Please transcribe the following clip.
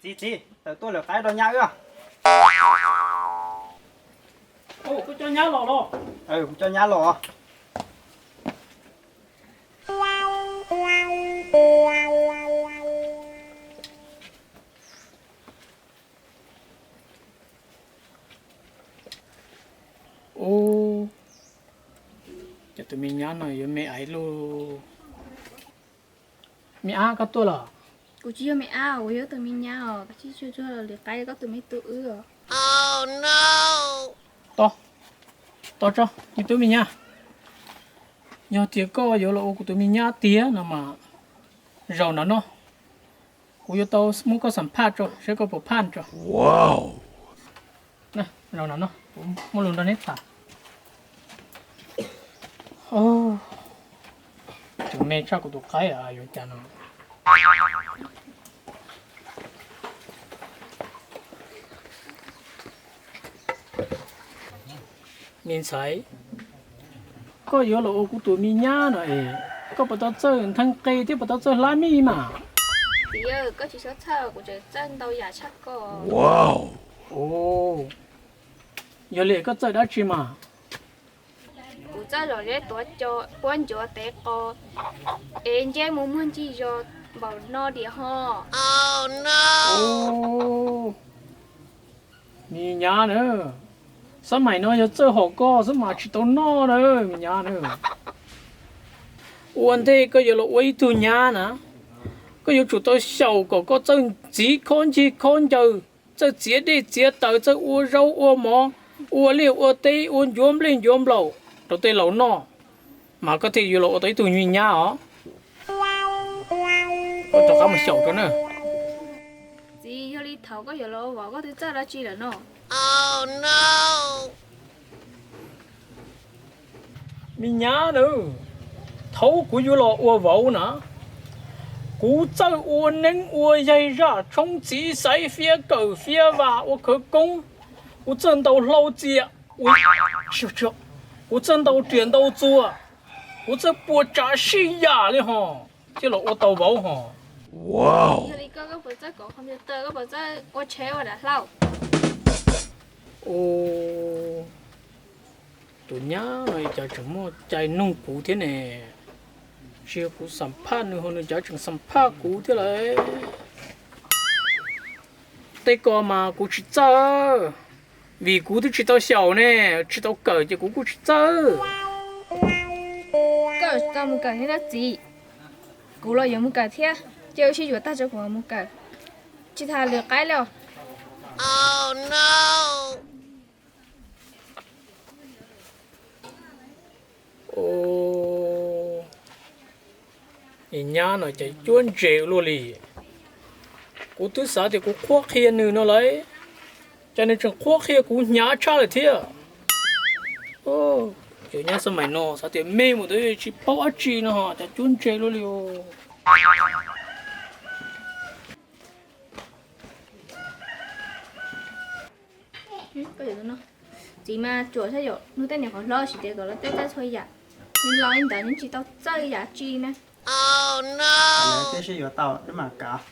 Txiv, txiv, tawm tuaj lwm qaib rau nyab wb. Kuv coj nyab los los. Kuv coj nyab los. Ub, cas tus me nyab no yuav me aiv luj. Me ab, koj tuaj los? Kuv tsis yog me ab, kuv yog tus me nyab os, koj tsis tshua tshua lwm qaib koj tus me tub wb os. Tos, tos tso me tub me nyab, yog tias koj yuav los ua kuv tus me nyab tiag no mas zaum nram no, kuv yuav tau muab koj xam phaj tso saib koj puas phaj tso. Zaum nram no kuv muaj lus nrog neb tham. Tseem me tshaj kuv tus qaib yuav cas no. Me ntxhais, koj yuav los ua kuv tus me nyab no es koj puas tau txawj nthe qe thiab puas tau txawj hlab mij mas? Txiv, koj tsis txhob txhawj, kuv tseem txawj ntau yam tshaj koj. Yog li koj txawj dab tsi mas? Kuv txawj zom zeb tuav cos, puab ncuav tev qos, ev ntsej muag muag ncig zos npaum no diam ho. Me nyab na, xab maim no yog txawj hom koj xwb mas tsis tau noj na me nyab na. Ua ntej koj yuav los ua ib tug nyab na, koj yuav tsum tau xyaum kom koj txawj ntxiv khob ncig khob ncaws, txawj txiav dej txiav taws, txawj ua zaub ua mov, ua liaj ua teb, ua ncuav nplej ncuav nplaum rau tej laus noj, mas koj thiaj yuav los ua tau ib tug nyuj nyab os. Koj rov qab mus xyaum rau na. Txiv, yog li thaum koj yuav los ua vauv koj twb txawj dab tsi lawm no? Me nyab na, thaum kuv yuav los ua vauv na, kuv txawj ua neeb ua yaig, zaj tshoob, txiv xaiv, fiab kawm fiab vam, ua khawv koob, kuv txawj ntaus hlau txias, kuv txawj ntaus riam ntaus txuas, kuv txawj pua tsav sij yam li ho, thiaj los ua tau vauv ho. Yog li koj, koj puas txawj kov computer, koj puas txawj ua tsheb ua dav hlau? Tus nyab no cas tseem muaj cai nug kuv thiab ne. Tsis yog kuv xam phaj nws ho nws cas tseem xam phaj kuv thiab lawm. Tej ko mas kuv tsis txawj, vim kuv twb tsis tau xyaum ne, tsis tau kawm ces kuv kuj tsis txawj. Koj tau mus kawm thiab na txiv. Kuv los yuav mus kawm thiab, cia wb sib yuav tag tso kuv mam mus kawm. Tsis tham lwm qaib li os. Nyab no ces cuab ntse luaj li. Kuv twb xav tias kuv qhuab qhia nws no lauj, ces nws tseem qhuab qhia kuv hnyav tshaj lawm thiab. Cov nyab xab maim no xav tias me mus twb tsis paub dab tsi no ho cas cuab ntse luaj li. Txiv mas tsuas xyov yog nug tej niam qhov hlob siv tias kom lawv txawj txhua yam, nws los li ntawd nws tsis tau txawj yam tsi na. Tib si yuav tau wb mam kav.